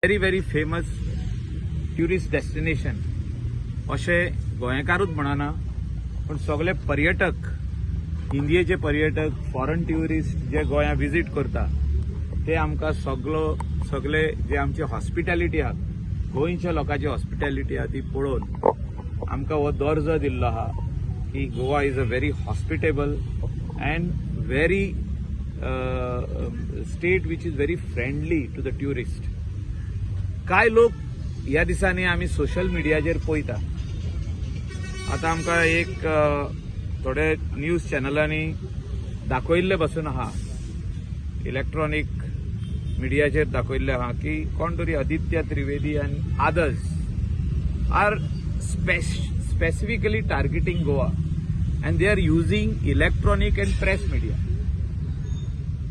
Very very famous tourist destination अशें गोंयकारूच म्हणना, पूण सगळे पर्यटक, इंडियेचे पर्यटक, फॉरन ट्युरिस्ट जे गोंया विजीट करता ते आमकां सगलो सगळे जे आमची हॉस्पिटॅलिटी आहा, गोंयच्या लोकांची हॉस्पिटॅलिटी आहा, ती पळोवन आमकां हो दर्जो दिल्लो आहा की Goa is a very hospitable and very state which is very friendly to the tourist. कांय लोक ह्या दिसांनी आमी सोशल मिडियाचेर पळयता. आतां आमकां एक थोडे न्यूज चॅनलांनी दाखयल्ले पासून आहा, इलेक्ट्रॉनीक मिडियाचेर दाखयल्लें आहा की कोण तरी Aditya Trivedi and others are specifically targeting Goa and they are using electronic and press media.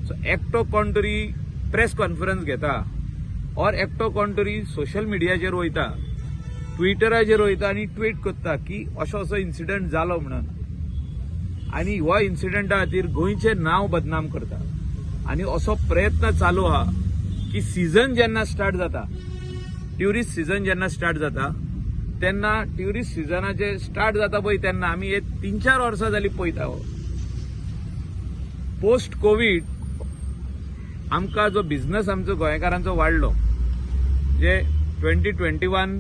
So एकटो कोण तरी प्रेस कॉन्फरन्स घेता ऑर एकटो कोण तरी सोशल मिडियाचेर वयता, ट्विटराचेर वयता आनी ट्वीट करता की असो असो इन्सिडंट जालो म्हणून आनी हो इन्सिडंटा खातीर गोंयचें नांव बदनाम करता. आनी असो प्रयत्न चालू आहा की सिजन जेन्ना स्टार्ट जाता, ट्युरिस्ट सिजन जेन्ना स्टार्ट जाता, तेन्ना ट्युरिस्ट सिजनाचे स्टार्ट जाता पळय, तेन्ना आमी हे 3-4 वर्सां जालीं पळयता. हो पोस्ट कोवीड आमकां जो बिझनस आमचो गोंयकारांचो वाडलो, जे 2021,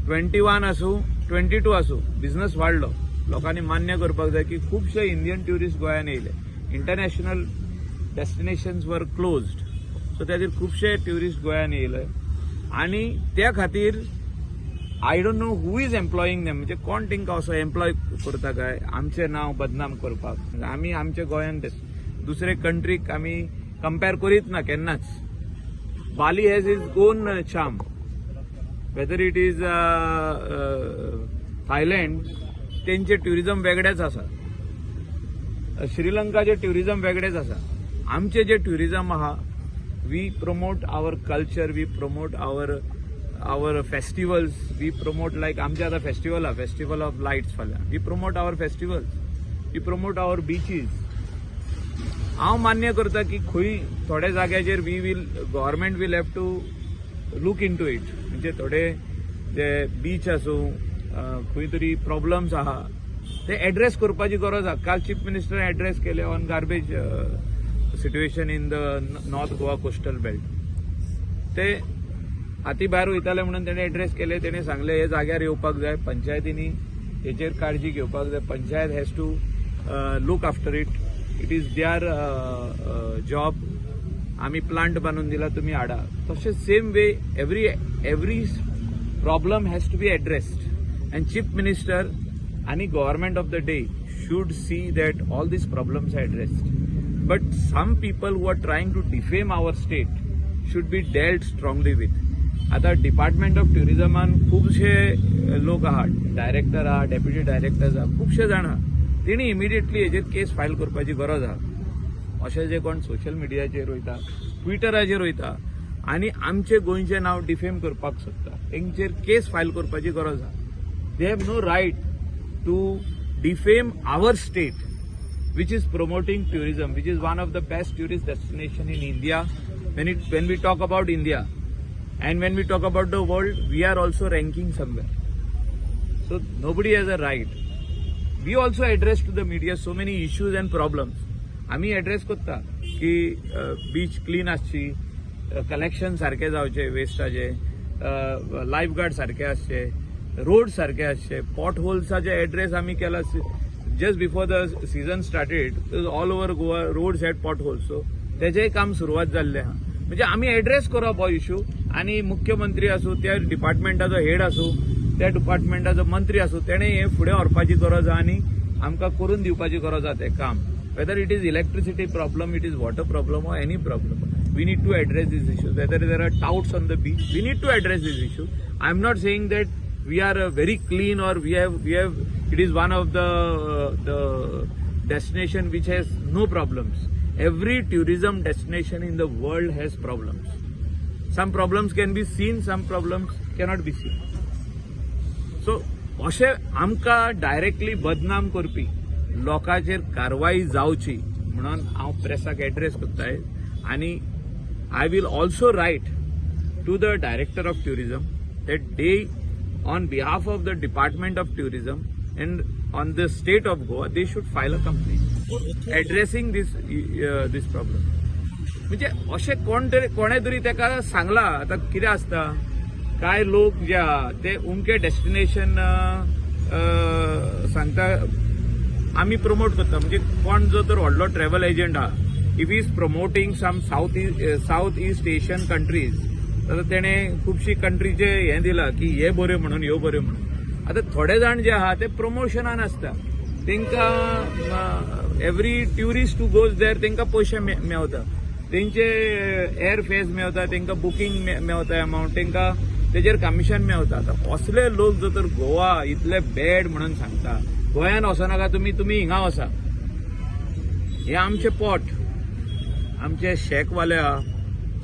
21 आसूं, 22 आसूं, बिझनस वाडलो. लोकांनी मान्य करपाक जाय की खुबशे इंडियन ट्युरिस्ट गोंयान येयले. International destinations were closed, so त्या खातीर खुबशे ट्युरिस्ट गोंयान येयले आनी त्या खातीर I don't know who is employing them. म्हणजे कोण तांकां असो एम्प्लॉय करता काय आमचें नांव बदनाम करपाक? आमी आमच्या गोंयान दुसरे कंट्रीक आमी कंपेर करीत ना केन्नाच. Bali has its own charm, whether it is Thailand, तेंचे ट्युरिझम वेगळेच आसा, श्रीलंकाचे ट्युरिझम वेगळेच आसा. आमचे जे ट्युरिझम आहा, we promote our culture, we promote our festivals, we promote like आमचे आतां फेस्टिवल आहा, फेस्टिवल ऑफ लायट्स फाल्यां. We promote our festivals, we promote our beaches. हांव मान्य करता की खंय थोड्या जाग्याचेर we will government will have to look into it. म्हणजे थोडे जे बीच आसूं, खंय तरी प्रॉब्लम्स आहा, ते एड्रेस करपाची गरज आहा. काल चीफ मिनिस्टरान एड्रेस केले on garbage situation in the North Goa coastal belt. ते हाती भायर वयताले म्हणून तेणे एड्रेस केले. तेणे सांगले, हे जाग्यार येवपाक जाय, पंचायतींनी हेचेर काळजी घेवपाक जाय. Panchayat has to look after it, it is their job. आमी प्लांट बांदून दिला, तुमी हाडा. तशें same way every problem has to be addressed and chief minister आनी government of the day should see that all these problems are addressed. But some people who are trying to defame our state should be dealt strongly with. आता department of ट्युरिझमान खुबशे लोक आहात, director आहा, deputy directors आहा, खुबशे जाण आहा. तेणी इमिडिएटली हेजेर केस फायल करपाची गरज आहा. अशे जे कोण सोशल मिडियाचेर वयता, ट्विटराचेर वयता आनी आमचे गोंयचें नांव डिफेम करपाक सोदता, तेंचेर केस फायल करपाची गरज आहा. They have no right to defame our state, which is promoting tourism, which is one of the best tourist destination in India. When we talk about India and when we talk about the world, we are also ranking somewhere. So nobody has a right. We also address to the media so many issues and problems. आमी address करता की beach clean आसची, collection सारकें जावचें वेस्टाचें, life guard सारके आसचे, road सारके आसचे. पॉट होल्साचे एड्रेस आमी केला. Just before the season started, all over Goa roads had pot holes, so तेजेय काम सुरवात जाल्लें आहा. म्हणजे आमी एड्रेस करप हो इशू आनी मुख्यमंत्री आसूं, त्या डिपार्टमेंटाचो हेड आसूं, त्या डिपार्टमेंटाचो मंत्री आसूं, तेणें हें फुडें व्हरपाची गरज आहा आनी आमकां करून दिवपाची गरज आहा तें काम. Whether it is electricity problem, it is water problem or any problem, we need to address this issue. Whether there are touts on the beach, we need to address this issue. I am not saying that we are very clean or we have it is one of the destination which has no problems. Every tourism destination in the world has problems. Some problems can be seen, some problems cannot be seen. So अशें आमकां directly बदनाम करपी लोकांचेर कारवाई जावची म्हणून हांव प्रेसाक address करताय. आनी I will also write to the director of tourism that they, on behalf of the Department of Tourism and on the state of Goa, they should file a complaint addressing this problem. म्हणजे अशें कोण तरी कोणे तरी ताका सांगला. आतां कितें आसता, कांय लोक जे आहा ते उमके डेस्टिनेशन सांगता, आमी प्रमोट करता. म्हणजे कोण जो तर व्हडलो ट्रॅव्हल एजंट आहा, if is promoting some South East Asian countries, जाल्यार तेणें खुबशी कंट्रीचे हें दिलां की हे बऱ्यो म्हणून, ह्यो बऱ्यो म्हणून. आतां थोडे जाण जे आहा ते प्रमोशनान आसता. तांकां every tourist who goes there, तांकां पयशे मेवता, तेंचे एअर फेर्स मेवता, तांकां बुकींग मेवता अमावंट, तांकां तेजेर कमिशन मेवता. आतां असले लोक जर तर गोवा इतले बॅड म्हणून सांगता, गोंयान वचनाका तुमी, तुमी हिंगा वचा. हे आमचे पोट, आमचे शॅकवाले आहा,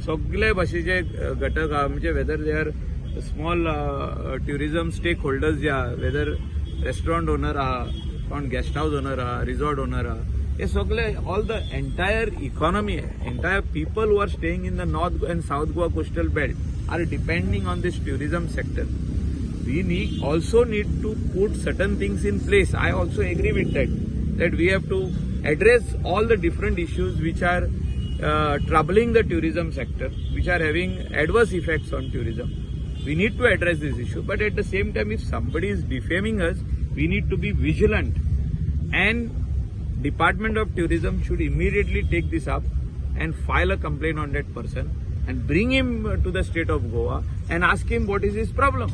सगळे भाशेचे घटक आहा. म्हणजे whether they are small tourism stakeholders जे आहा, वेदर रेस्टॉरंट ओनर आहा, कोण गेस्ट हावस ओनर आहा, रिजॉर्ट ओनर आहा, हे सगळे, all the entire economy, entire people who are staying in the North and South Goa coastal belt are depending on this tourism sector. We need also need to put certain things in place. I also agree with that, that we have to address all the different issues which are troubling the tourism sector, which are having adverse effects on tourism. We need to address this issue, but at the same time, if somebody is defaming us, we need to be vigilant, and Department of Tourism should immediately take this up and file a complaint on that person and bring him to the state of Goa and ask him what is his problem.